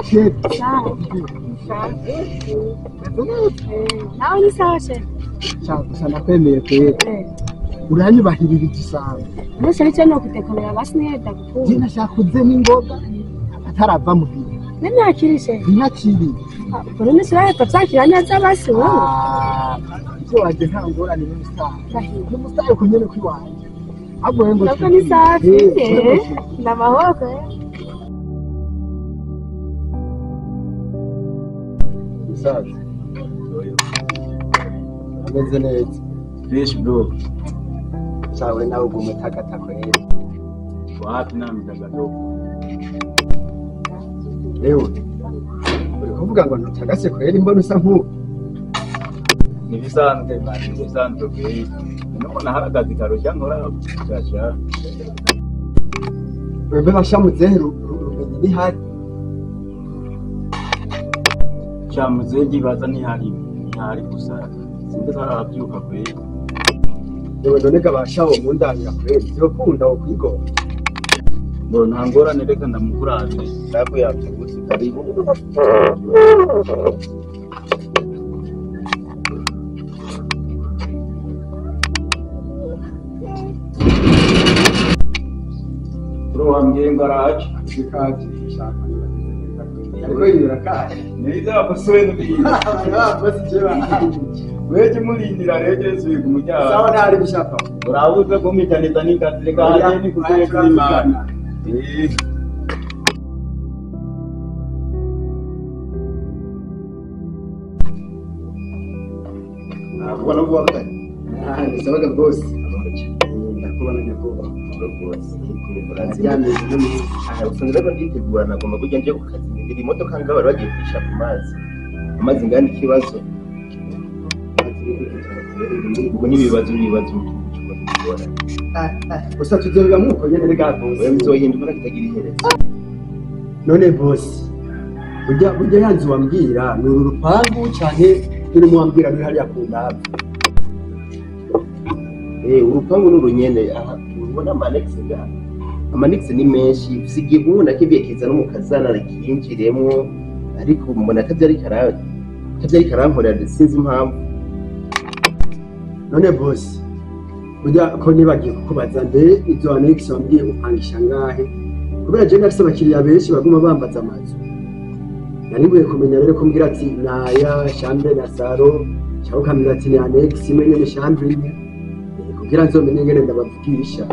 Sawa. Sawa. Nawe ni sawa she. Sawa gusa nakwemeye kwera. Uranyubahirira igisambo. Mbese nicyo ni ukudekorera basi niyo ndagukunda. Jye nashaka uze n'ingoga atarava muhira. None ntakiri she. Ntakiri. Ubwo none sinahita byakira neza basi wowe. Ibyo wanjye nta ngorane n'umusitari. N'umusitari uko nyene kwiwanje. Ahubwo ngo nabwo ni safi. Ni amahoro. Musaza. Ameze neza. Fresh bro. Sawa nawe uguma utakata kweli. Wapi nami ndagatoka. Ewe. Uri kuvuga ngo ntutagase kweli mbona usa nk'uko. Nibisanzwe bari nibisanzwe kweli. Nuko naharagaze karushya nkora cyasha. Wembe bashamuzehe rumenyi nihari. Shamuzehe ndibaza nihari. Ntihari gusa. Sinzi arabyuka kweli. Yewe none gabasha wo mundanira kweli. Zokunda wo kwigora. Ngo nta ngorane reka ndamukuraze. Ntabwo yabyutse karibu. Bro wambwiye ngo araje. Sikaje shaka ariko yura kaje. Niza abasore n'ibintu. Bose je ba. Weje murindira rero Yesu ku muryango. Sawa ntari bishaka. Urabuze kumitaniza n'ingazi reka haje ni kuzuye kw'Imana. Nakubona vuba kare. Sabaga boss. Ndakubona nyakubahwa. Usanga rero nditegura nagomba kujya nje ku kazi ndira imodoka ngaho bari bagiye kwisha ku mazi. Amazi ngana ikibazo. Ubwo n'ibibazo n'ibibazo. Gusa tuzobiba nk'uko nyene rega boss. Wewe uzohindura kitagira iherezo. None boss, burya yanzu wambwira ni uru rupangu canke urimo wambwira ruri hariya ku ndabo. Urupangu ni urunyene aha ubona amanex ngaha. Amanex ni menshi sigiye guhunda kibiye kiza no mukazana kinjiremwo ariko mbona atavyari karankorera sinzi impamvu. None boss, burya ko nibagiye kukubaza mbe izo annex wambwiye upangisha ngahe? Kubera je ndafise abakiriya benshi baguma bambaza amazu. Nari nkwiye kumenya rero ko mbwira ati naya chambre na saro cyangwa ukambwira ati ni annex imwe nyene chambre imwe kugira nzomenye ingene ndabavugisha.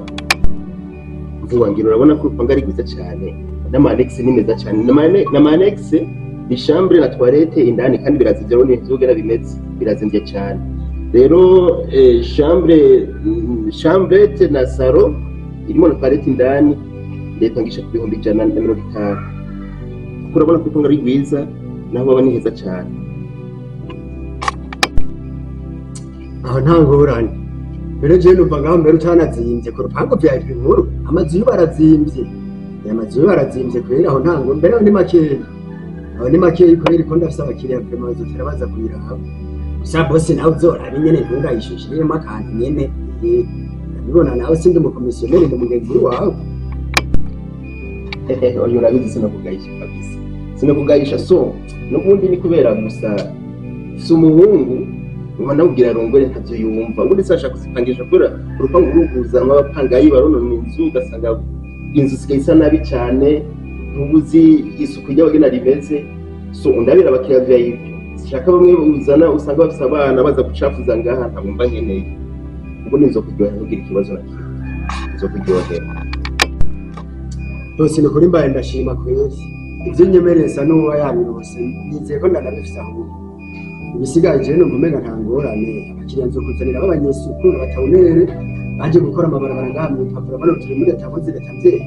Vuba ngira urabona ko urupangu ari rwiza cyane n'ama annex ni meza cyane n'ama annex ni chambre na toilette indani kandi birazimvye urabona inzu bimeze birazimvye cyane. Rero chambre chambrette na saro irimo na toilette indani ndayipangisha ku 150,000. Kuko urabona ko urupangu ari rwiza naho baba ni heza cyane. Aho nta ngorane. Mbere je numva ngaho mbere utanazimbye ku rupangu vya inkuru amazu yo barazimvye. Aya mazu yo barazimvye kubera aho nta ngo mbere aho ni makeya. Aho ni makeya kubera ko ndafise abakiriya vraiment bazotera baza kuyiraba. Gusa boss nawe uzoraba nyene ntungayishushiremo akantu nyene. Ndabibona nawe sindi umukomisiyoneri ndi mugenzi wawe. Oyo urabizi sinakugayisha kabisa. Sinakugayisha so n'ubundi ni kubera gusa si umuhungu ubona ubwira arongore ntavyo yumva. Ubundi se ashaka kuzipangisha kubera urupangu ruguzanwa abapangayi baronona inzu ugasanga inzu isigaye isa nabi cyane ntubuzi isuku ry'abagena rimeze. So undabira abakiriya VIP sishaka bamwe uzana usanga bafise abana baza gucafuza ngaha ntabwo mba nkeneye. Ubundi nzokuryohera ntugire ikibazo na kimwe. Nzokuryohera. Bose ni kuri mbaye ndashima kweli. Ivyo nyemeresa n'uwo yabirose nizeye ko ndanabifise ahubwo. Ibisigaye je numva umenga nta ngorane. Abakiriya nzokuzanira b'abanyesuku n'abatawunere baje gukora amabarabara ngaha mu ipapuro bano turi muri leta boze leta mvyeyi.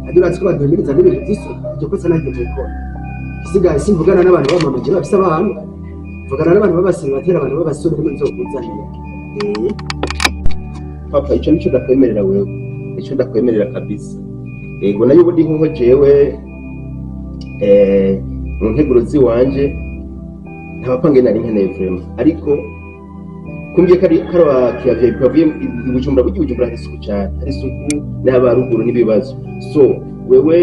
Kandi urazi ko baduhimiriza n'ibintu vy'isuku iryo kosa naryo gukora. Isigaye simvugana n'abantu b'amamaje bafise abana. Mvugana n'abantu b'abasiribateri abantu b'abasore nimwe nzokuzanira. Papa ico nico ndakwemerera wewe. Ico ndakwemerera kabisa. Yego nayo ubundi nkuko jewe mu nteguro ziwanje ntabapange nari nkeneye vraiment ariko kumbye kari abakiriya VIP bavuye i Bujumbura burya i Bujumbura hari isuku cyane hari isuku n'abaruguru n'ibibazo. So wewe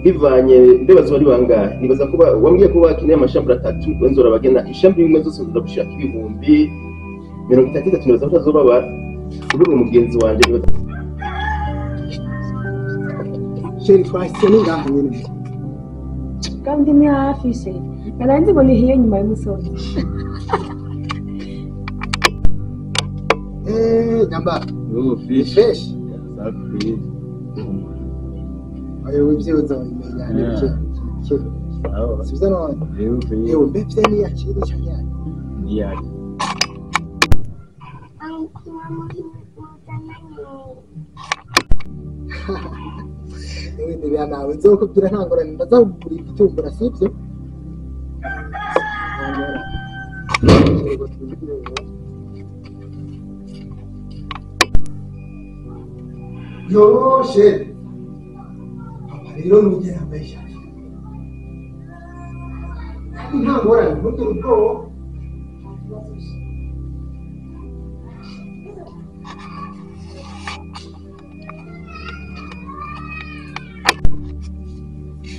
Bivanye mbebazo bari bangahe nibaza kuba wambwiye ko bakeneye amashambure atatu wenzora bagena ishambure imwe zose ndagushaka 30,000 nibaza ko azobabara uri umugenzi wanje nibaza Sheri twahise ni ngaha nyine kandi ni hafi sheri naranze ngo ni hiyo nyuma y'umusozi. Jamba. Oh, fish. Fish. Safi. Ayo wivyo uzobimenya nibyo. Sawa. Sivyo none. Yewe mbevye ni yakiri cyane. Ni yaki. Ewe ndibya nawe nzokubwira ntangorane ndazakugura igitumbura sivyo? Yo shit. Papa rero nugera mbesha. Kandi ntangorane ntugire ubwoba.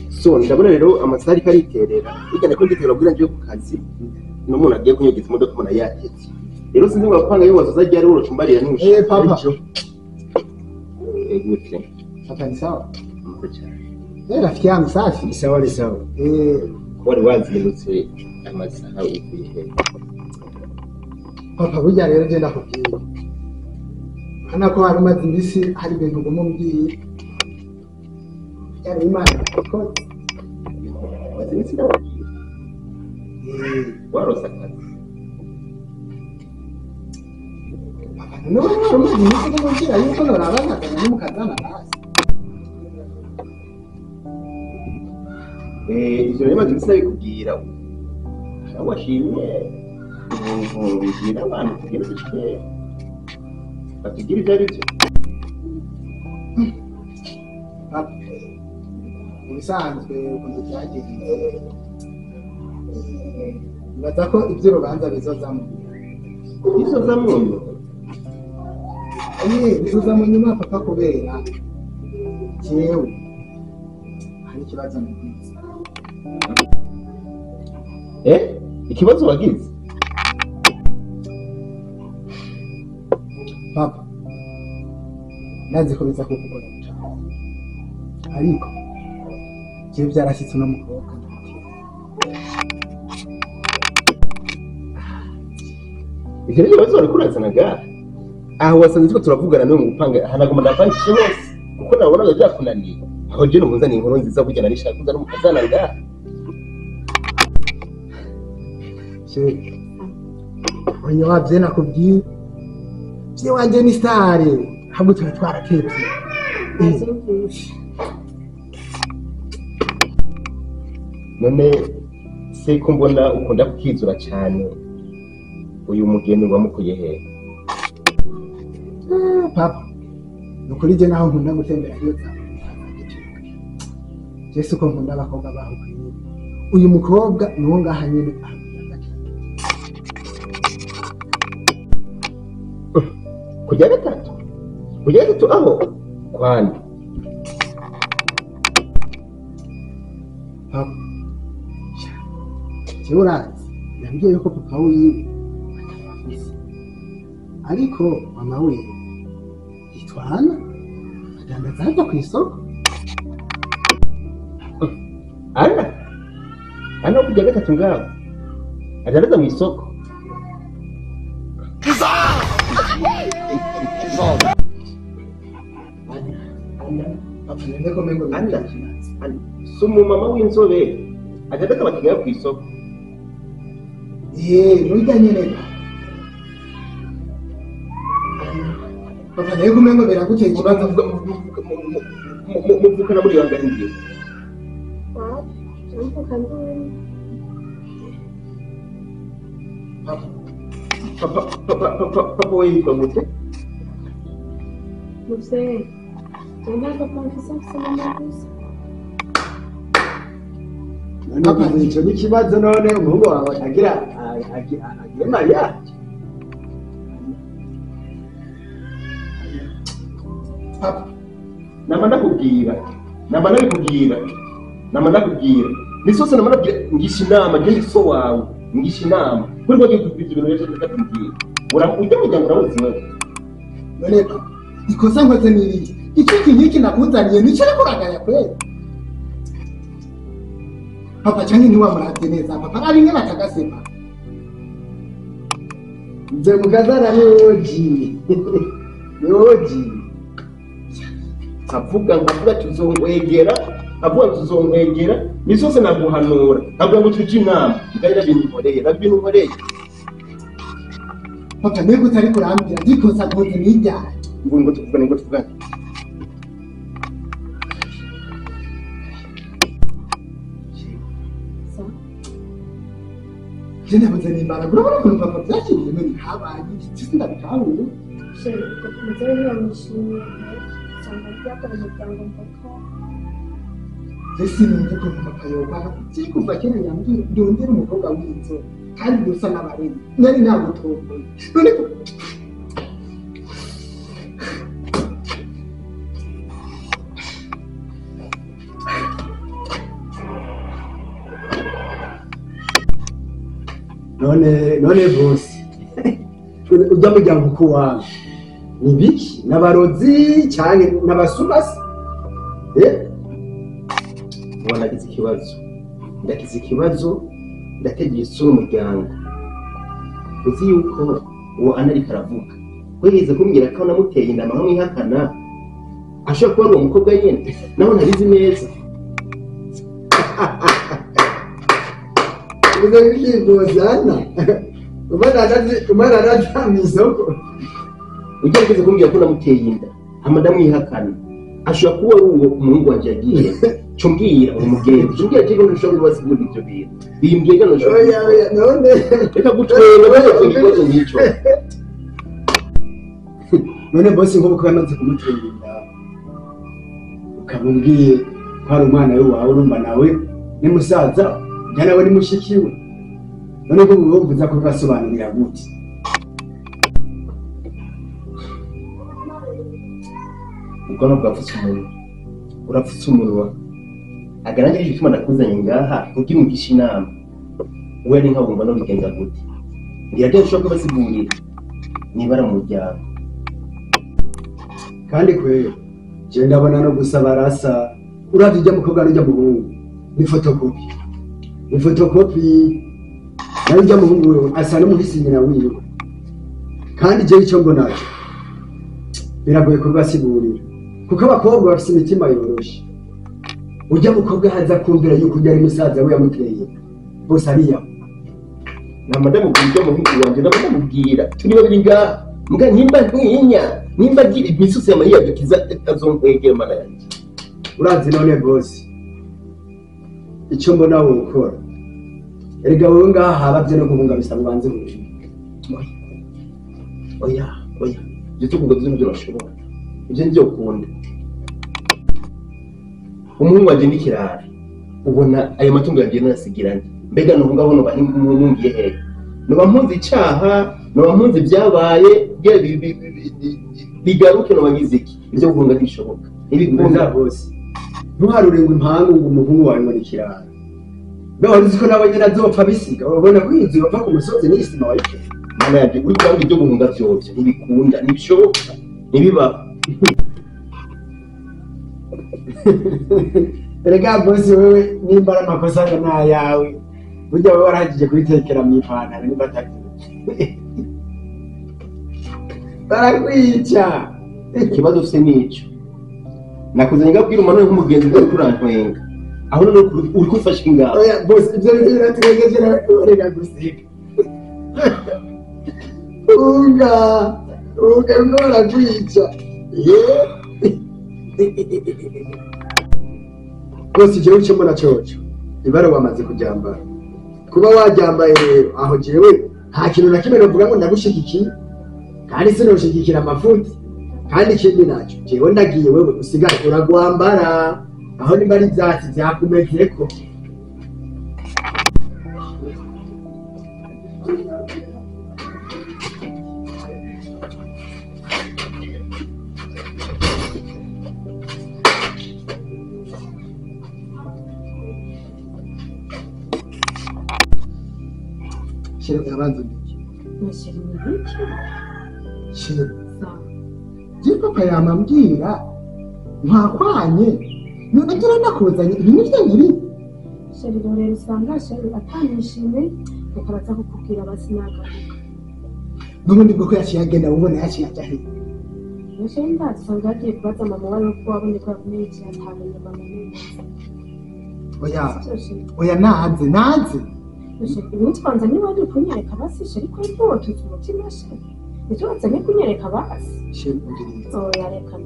So ndabona rero amasaha ariko ariterera bigana ko nditegura kugira nje ku kazi n'umuntu agiye kunyegeza imodoka umuntu yatetse rero sinzi ngo apanga yo wazoza ryari urocumbarira n'ushe. Papa gute papa ni sawa mko cyane. Rafiki yangu safi ni sawa ni sawa. Ko wari wazindutse amasaha ukuye he papa burya rero je ndakubwiye hana ko hari umaze iminsi hari ibintu uguma umbwiye byari Imana ko warose akazi papa none wari umaze iminsi uguma umbwira yuko noraba nkazana n'umukazana basi. Ivyo rero maze iminsi nabikubwira aho washimye ubuntu bwira abantu kugira dushike batubwire ibyo ari byo. Papa mu bisanzwe ukuntu byagenze nibaza ko iby'urubanza bizozamo bizozamo bizozamo nyuma papa kubera jewe hari ikibazo nagize. Ikibazo wagize papa ndazi ko biza kukugora cyane ariko jewe byarashyitse uno mukobwa. Ivyo rero ibibazo wariko urazanaga aho wasanze turiko turavugana n'uwo mu gupanga hanaguma ndapangishe hose kuko nabonaga vyakunaniye aho je numuzaniye inkuru nziza burya nari nshaka kuza n'umukazana ngaha. Sheri onye wavye nakubwiye vye wanje ni sare ahubwo tuba twaratevye. None se ko mbona ukunda kukizura cyane uyu mugeni wamukuye he? Papa nukuri je naho nkunda gutembera iyo za Jesu ko nkunda abakobwa baho kwiye uyu mukobwa nuwo ngaha nyene kujya gatatu kujya gatatu aho kwani papa jewe urazi yambwiye yuko papa wiwe atafise ariko mama wiwe yitwana adandaza hajya ku isoko. Ana ana kujya gatatu ngaho adandaza mu isoko. Ana si umumama w'inzobe adandaza abakiriya ku isoko. Nurya nyene papa nayo kumengo biraguteye ikibazo muvukana muri yanga ngiye. Papa papa papa papa we yitwa gute? Muvyeyi nta papa mfise mfise mama gusa. None ico ni ikibazo none umuhungu wawe agira agire mariage. Papa nama ndakubwira nama ndabikubwira Nama ndakubwira. Misose nama ndakubwira ngisha inama je so wawe. Ngisha inama. Kuri ko gikubita ibintu byose ndakubwira. Ujya muryango urawuzi wewe. None papa, ikosa nkoze n'iriya. Icyo kinyiki nakuzaniye nicyo ariko uragaya kweli. Papa cyane ntiwamuravye neza papa ari nk'ana kagasema. Nze mukazana ni oji. Ni oji. Avuga nkavuga tuzongwegera, avuga tuzongwegera, misose naguhanura. Ntabwo ngo tuje inama, ngayira bintu nkoreye, rabintu nkoreye. Papa mbega utari kurambwira ndikosa nkoze n'ijyana. Ngo tuvugane ngo tuvugane. Je nabuze n'imbaraga urabona ukuntu papa byakiriye none habaye iki sindabitahuye. Chéri, muzehe ntiyamwishimiye usanga byakora umuryango mpaka. Je sinumva ukuntu papa yokwanga kuva kera yambwira ndondera umukobwa w'inzobe kandi dusa n'abarezi nari nagutomboye none None boss ujya muryango uko wawe ni biki n'abarozi cyane n'abasumasi ubona nagize ikibazo ndagize ikibazo ndategeye isura umuryango uzi yuko uwo anariko aravuga wigeze kumbwira ko namuteye inda nkamwihakana ashobora kuba ari uwo mukobwa nyine naho ntabizi neza Uzana umwana araja mw'isoko ugerageze kumbwira ko namuteye inda hama ndamwihakana ashobora kuba ari uwo umuhungu wanje yagiye cyo mbwira uwo mugenzi cyo mbwira cyo ntushobora kubasigurira ibyo bintu bimbwiye ko ntushobora none reka gutwenga maze ikibazo nk'icyo none bosi nk'uko yamaze kumutera inda ukaba umbwiye ko ari umwana we wawe urumva nawe ni musaza njya nawe ni mushiki we none ko ubuvuza ko basobanurira gute ubwanwa bwapfutse umunwa urapfutse umunwa agarangije igituma nakuzanye ngaha kugira ungishe inama we ni nkabumva no bigenza gute ngira byo ushobora kubasigurira nibara mu muryango kandi kwera je ndabona no gusaba rasa uravye ujya mukobwa n'ujya muhungu ni photocopy ni photocopy nayo ujya muhungu wewe asa n'umuhisi nyina wiwe kandi je icyo mbonaco biragoye kubasigurira kuko abakobwa bafite imitima yoroshe ujya mukobwa haza kumvira yuko ujya ari musaza we yamuteye bose ariya nama ndamubwira ujya muhungu wanje ndamubwira turi babiri ngaha mbwa nimba ntinya nimba agira imisose yamayiyadukiza azonkwegera mana yanjye urazi none bose icyo mbona wokora erega wowe ngaha habavye no guhunga bisaba ubanze hejuru oya oya ibyo cyo kugaza nibyo bashobora ibyo nibyo ukunda umuhungu wanje n'ikirara ubona ayo matungo yagiye nasigiranye mbega nubu ngaho noba ntungiye hehe noba mpunze icaha noba mpunze ibyabaye bigaruke noba ngize iki ibyo guhunga ntibishoboka ntibikunda bose ntuharure ngo impangu ngo umuhungu wawe ngo ni ikirara mbe wari uzi ko nawe nyine azopfa bisiga urabona ko inzu yova ku musozi n'isima wayiteye mana yanjye uri kuranga ibyo guhunga vyovyo ntibikunda ntibishoboka ntibibaho erega bosi wewe nimba ari amakosa ngo ni ayawe burya wowe warahagije kubitekera mu ipantaro nimba atari barakwica ikibazo ufise nico nakuzanye ngabwira umanure nk'umugenzi ngo uriko urantwenga aho none uriko ufashe ingabo oya bosi ivyo bintu biratwengeje reka gusiga unga unga uriko barakwica rwose jewe icyo mbona coco ibara wamaze kuryambara kuba waryambaye rero aho jewe nta kintu na kimwe novuga ngo ndagushigikiye kandi sinoshigikira amafuti kandi ikindi naco jewe ndagiye wewe usigare uragwambara aho nimba ari ivyatsi vyakumezeko Chéri urabanza ndiki. Chéri ni biki? Chéri. Je papa yamambwira ntakwanye none ngira nakuzanye ibintu byangiri. Chéri rero usanga chéri atanishimye reka baza kukubwira basi nagaruka. N'ubundi bwo ko yaciye agenda ubona yaciye ajya he? Chéri ndazi usanga yagiye kubaza mama wawe ko wabonye ko yakomeye cyane atamenye mama neza. Oya oya naze naze. Chéri twanza niba ari kunyereka basi chéri ko ariko umutima chéri. Nicyo wazanye kunyereka basi. Chéri umviriza. Oya reka.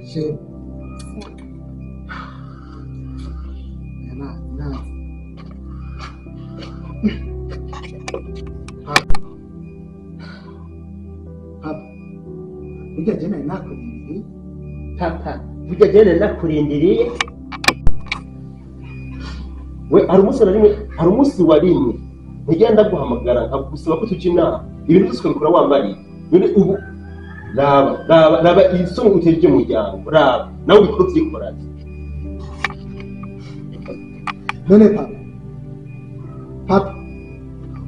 Chéri. Oya naze naze. Papa. Papa. Burya je nari nakurindiriye. Papa, burya je nari nakurindiriye. We hari umunsi na rimwe, hari umunsi wa rimwe ntigenda ndaguhamagara nkagusaba ko tujya inama, ibintu byose ukabikora wambariye. None ubu raba raba raba isonga uteje umuryango, raba nawe ubikora ubyikora. None papa, papa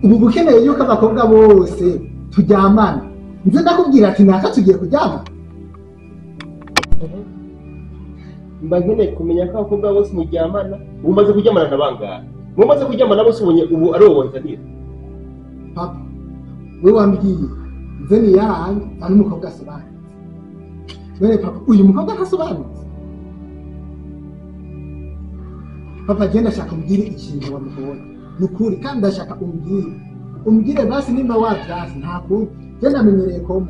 ubu bukeneye yuko abakobwa bose turyamana, nze ndakubwira ati naka tugiye kuryama. Mba nkeneye kumenya ko abakobwa bose muryamana. Ubu umaze kuryamana na bangahe? Umaze kuryamana bose ubonye ubu ari wowe wanzanira? Papa, we wambwiye nze ni yarange nta n'umukobwa asobanutse. None papa, uyu mukobwa ntasobanutse? Papa, je ndashaka umbwire ikintu wamubonye. Ni ukuri kandi ndashaka umbwire. Umbwire basi nimba wavyase nta kundi. Je ndamenyereye komo.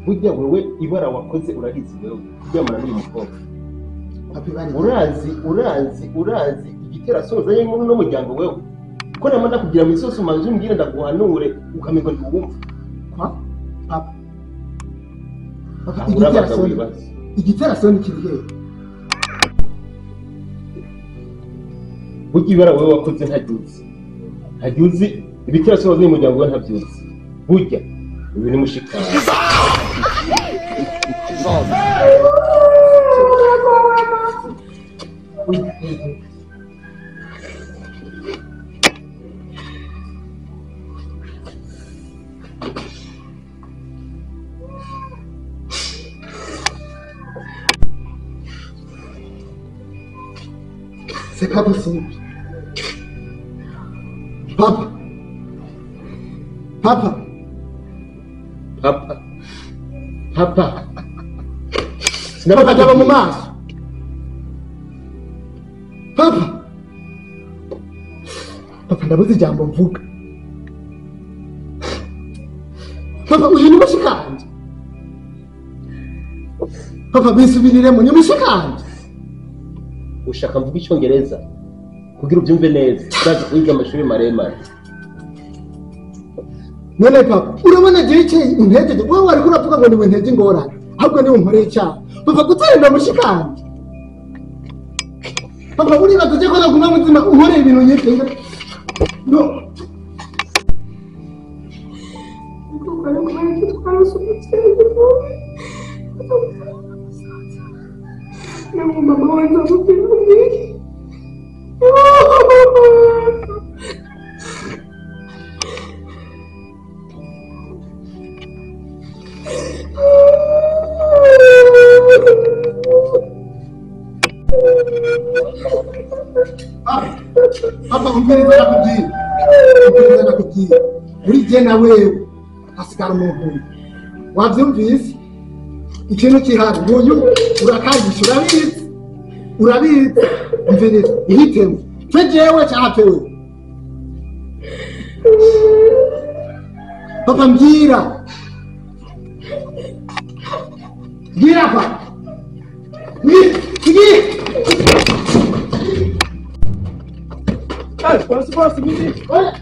Burya wewe ibara wakoze urarizi wewe kuryamana n'uyu mukobwa. Urazi urazi urazi igitera soza muri no muryango wewe. Ko nama ndakugira mu isosi umanze umbwire ndaguhanure ukamengo ntiwumva. Kwa? Papa. Papa igitera soni. Igitera soni kiri hehe? Burya ibara wewe wakoze ntabyuzi. Ntabyuzi ibitera soza mu muryango wewe ntabyuzi. Burya uyu ni mushikara. C'est pas possible. Papa. Papa. Papa. Papa. Papa ndaba mu maso. Papa. Papa ndabuze ijambo mvuga. Papa uyu ni mushikanje. Papa bisubiriremo ni mushikanje. Ushaka mvuga icyongereza kugira ubyumve neza, urazi kwiga amashuri maremare. None papa, urabona gihe cye intege wowe wari kuravuga ngo ni intege ingorane, ahubwo ni unkoreye icyaha. Papa gutsinda mushikanje. Papa uribaza uje ko naguma muzima unkoreye ibintu nk'ibyo. No. Mama wanza amubwira iki? Papa umviriza nakubwira. Umviriza nakubwira. Muri jye na wewe hasigara umuntu umwe. Wavyumvise? Ikintu kihari nguyu urakayisha urabizi. Urabizi. Umviriza uhitemo. Twe jewe cyangwa twe wewe. Papa mbwira. Mbwira papa. Mbwira. Boss, boss, boss.